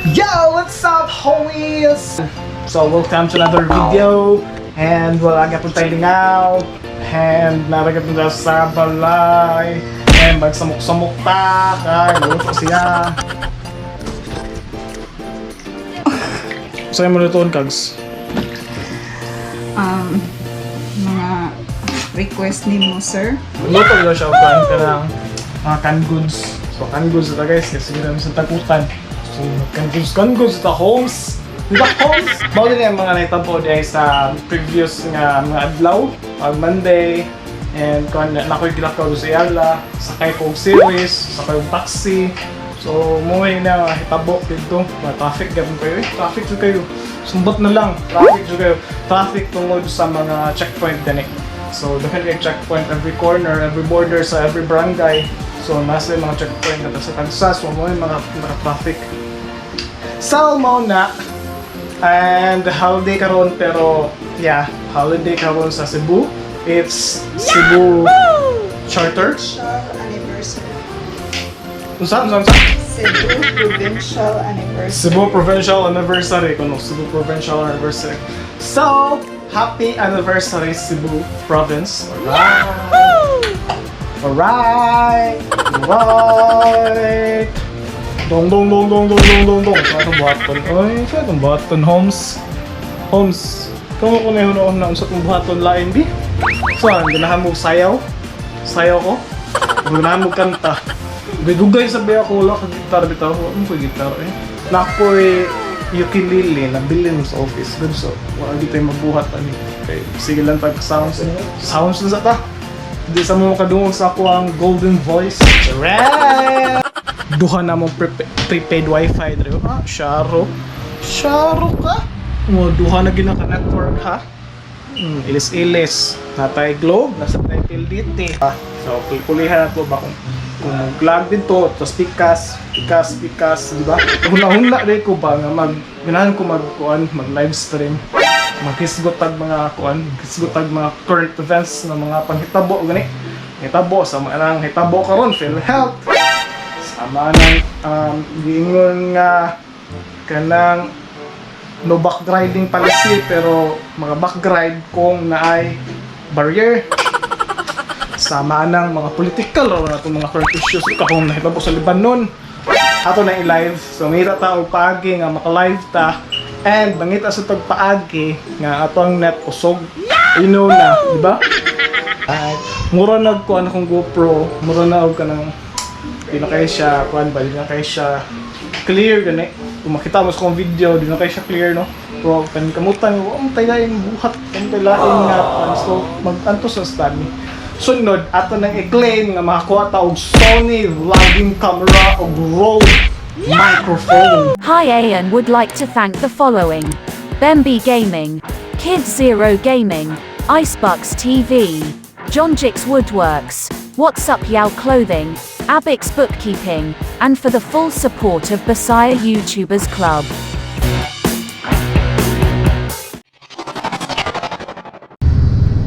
Yo, what's up, homies? So, welcome to another video. And wala nga pong tayo lingaw. And naragat na sa balay. And magsamok-samok ta. Kay, maluto siya. Sa'yo mo lutoon, Kags? Mga request ni mo, sir. Luto na siya kain ka ng mga canned goods. So, canned goods na guys, kasi hindi namin sa takutan. So, canned goods ta Holmes. Di ba, Holmes? Mao din yung mga naitabo di ay sa previous nga mga adlaw, pag Monday, and kung na ako'y gilakaw sa Ayala, sakay kong series, sakay kong taxi. So, mo na hitabo dito. Mga traffic gapon kayo eh. Traffic jud kayo. Sundot na lang. Traffic jud kayo. Traffic tungod sa mga checkpoint gani. So, daghan kay checkpoint every corner, every border sa every barangay. So, nasa yung mga checkpoint na sa Tagsa. So, mo yung mga traffic. So, mo na. And holiday karon pero yeah, holiday karon sa Cebu. It's Cebu Charter. Provincial anniversary. Unsa unsa unsa? Cebu Provincial Anniversary. Cebu Provincial Anniversary kuno Cebu Provincial Anniversary. So, happy anniversary, Cebu Province. Alright. Alright. Dong dong dong dong dong dong dong dong. Sa itong buhaton. Oy, sa itong buhaton, Holmes. Holmes. Kung ko na yun na unsa itong buhaton lain bi. Saan ganahan mo sayaw? Sayaw ko? Ganahan mo kanta. Dugay sabi ako wala ka gitar bitaw. Wala mo ko gitar eh. Nakoy ukulele nabili mo sa office. Good so. Wala di tayo mabuhat ani. Okay, sige lang tag sounds. Sounds na sa ta. Di sa mo makadungog sa ako ang golden voice. Right! Duha na mong prepaid wifi dre. Ah, syaro. Syaro ka. Mo duha na gina ka network ha. Ilis-ilis. Natay Globe, nasa tay PLDT. Ah, so kulihan na to ba kung mag-vlog dito, tapos pikas, pikas, pikas, di ba? Huna-huna rin ko ba nga mag, ganahan ko mag, kuan, mag live stream. Maghisgot tag mga kuan, maghisgot tag mga current events na mga panghitabo gani. Hitabo sa mga nang hitabo karon PhilHealth. Sama nang giingon nga kanang no back riding policy pero mga back ride kung naay barrier sama ng mga political or na itong mga current issues kung nahitabo sa Lebanon ato na i-live. So ngita ta og paagi nga maka-live ta and mangita sa tog paagi nga ato ang net usog, you know na, di ba? Ay, mura nag kuan akong GoPro, mura na og kanang di na kayo siya kuan ba, di na kayo siya clear gani. Kung makita mo sa kong video, di na kayo siya clear, no? Pero kan kamutan wa mo tay laing buhat, mo tay laing nga kuan. So mag-antos sa study. Sunod ato nang i-claim nga makakuha ta og Sony vlogging camera og Rode microphone. Hi Ayan would like to thank the following: Bemby Gaming, Kid Zero Gaming, Icebucks TV, John Jix Woodworks, What's Up Yao Clothing, Abix Bookkeeping, and for the full support of Basaya YouTubers Club.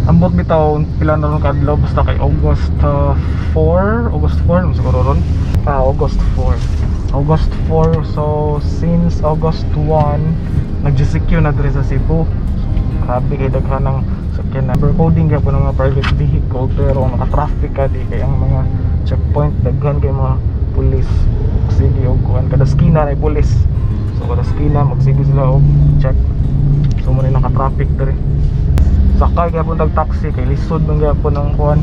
Ambot bitaw pila na ron kaadlaw basta kay August 4, August 4 no siguro ron. Ah, August 4. August 4, so since August 1 nag-GCQ na diri sa Cebu. Grabe kay daghan ng sakyan na. Coding gyapon ng mga private vehicle pero naka-traffic ka di kay ang mga checkpoint daghan kay mga pulis. Sige og kuan kada skina na pulis. So kada skina magsige sila og check. So mo ni naka-traffic diri. Sakay gyapon tag taxi kay lisod man gyapon ang kuan.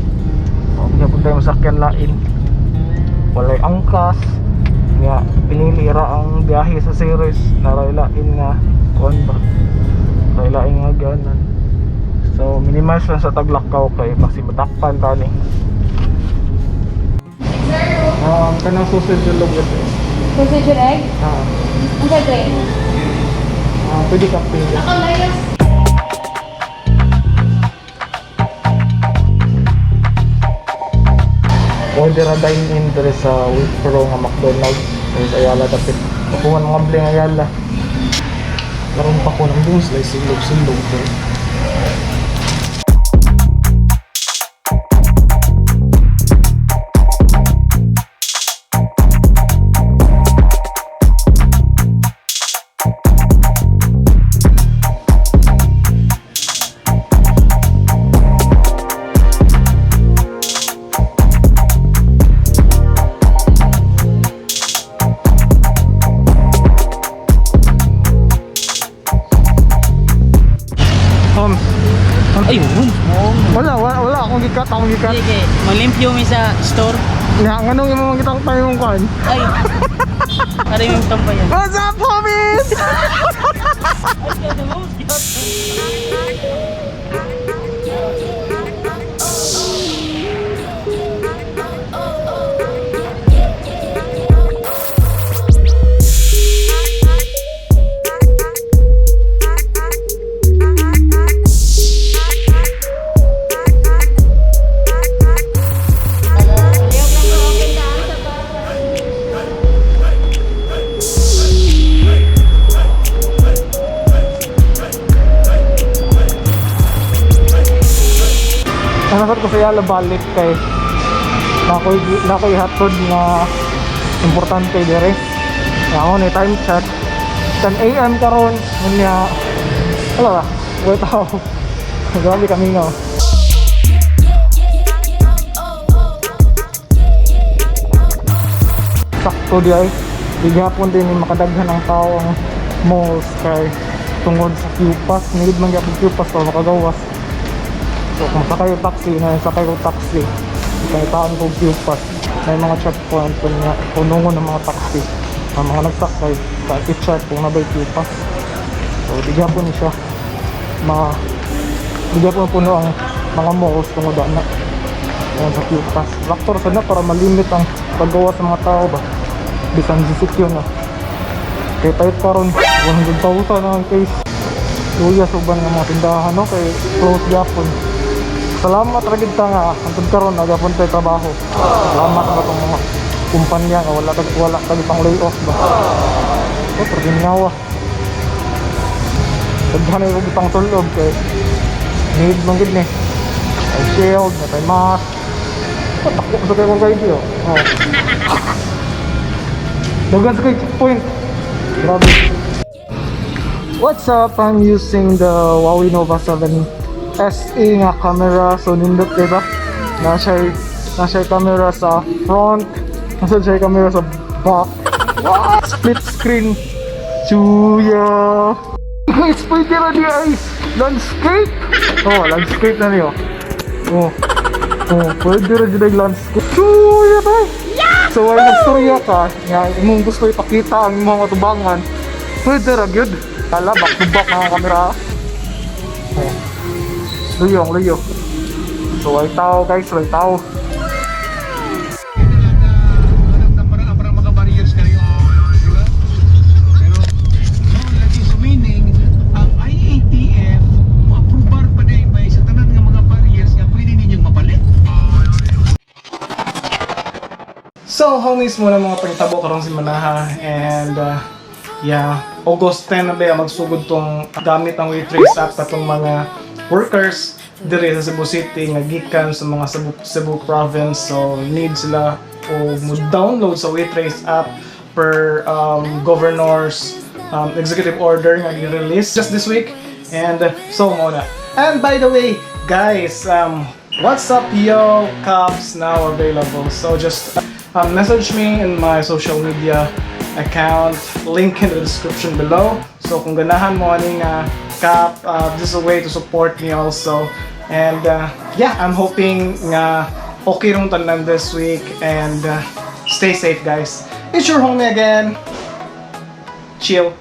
Wa gyapon tayo masakyan lain. Walay angkas nga pinili ra ang biyahe sa series naray lain nga kuan ba. Naray lain nga ganan. So minimize lang sa taglakaw kay basi madakpan tani. Kanang sausage and loaf ito. Sausage and egg? Ah, Ang gagawin? Pwede ka pili. Nakalayas. Order na dine in dere sa Wipro nga McDonald's dere sa Ayala dapit. Kuha ng mga Ayala. Karon pa ko nang dun sila silog silog dere. gikat, akong gikat. Hindi kay malimpyo mi sa store. Nga, nganong imo man kitang tayong kwan? Ay. Para yung tambayan. What's up, homies? Ano ko sa yala balik kay nakoy hatod nga importante dire. Ako ni time check 10 AM karon unya wala ba? Wala tao. Grabe kami nga. Sakto di ay. Di gihapon din ni makadaghan ang tao ang malls kay tungod sa Q-Pass. Need man gyapon Q-Pass para makagawas. So kung sakay og taxi, na sakay ko taxi. Kaya taon ko Q-Pass. May mga checkpoint po niya, punungon ng mga taxi. Ang mga nagsakay, sa i-check kung nabay Q-Pass. So di gihapon ni siya. Ma di gihapon puno ang mga malls tungod ana. Ayan sa Q-Pass. Factor sa na para malimit ang paggawa sa mga tao ba. Bisan GCQ na. Kaya tayo karon 100,000 na ang case. Luya sa uban nga mga tindahan no kay close gyapon. Salamat ra gid ta nga hangtod karon na gyapon tay trabaho. Salamat sa atong mga kumpanya nga wala tag pang layoff ba. Oh, pero ginawa. Daghan ay pang tulob kay need man gid ni. Ay shield, na tay mask. Oh, takbo sa kayo kung kayo. Oh. Daghan sa kay checkpoint. Grabe. What's up? I'm using the Huawei Nova 7 SE nga camera. So, nindot, diba? Na siya camera sa front. Nasa siya camera sa back. What? Split screen. Chuya! Guys, pwede na niya ay landscape! Oh, landscape na niyo. Oh. Oh, pwede rin dyan ay landscape. Chuya ba? So, ay nagstorya ka, nga imong gusto ipakita ang imong katubangan, pwede ra gyud. Hala, back to back ang kamera. Oh. Luyo, ang luyo. So, ay tao guys, ay tao. Para mga barriers kayo, di ba? Pero, no, lagi so meaning, ang IATF, mo-aprobar pa din by sa tanan nga mga barriers nga pwede ninyong mapalit. So, homies, muna mga pangtabo karong si Manaha and yeah, August 10 na ba magsugod tong gamit ang Waitrace app katong mga workers diri sa Cebu City nga gikan sa mga Cebu province, so need sila o mo download sa Waitrace app per governor's executive order nga gi-release just this week and so mo na. And by the way, guys, what's up yo cups now available. So just message me in my social media account, link in the description below. So kung ganahan mo ani nga cap, this is a way to support me also. And yeah, I'm hoping nga okay rong tanan this week and stay safe, guys. It's your homie again. Chill.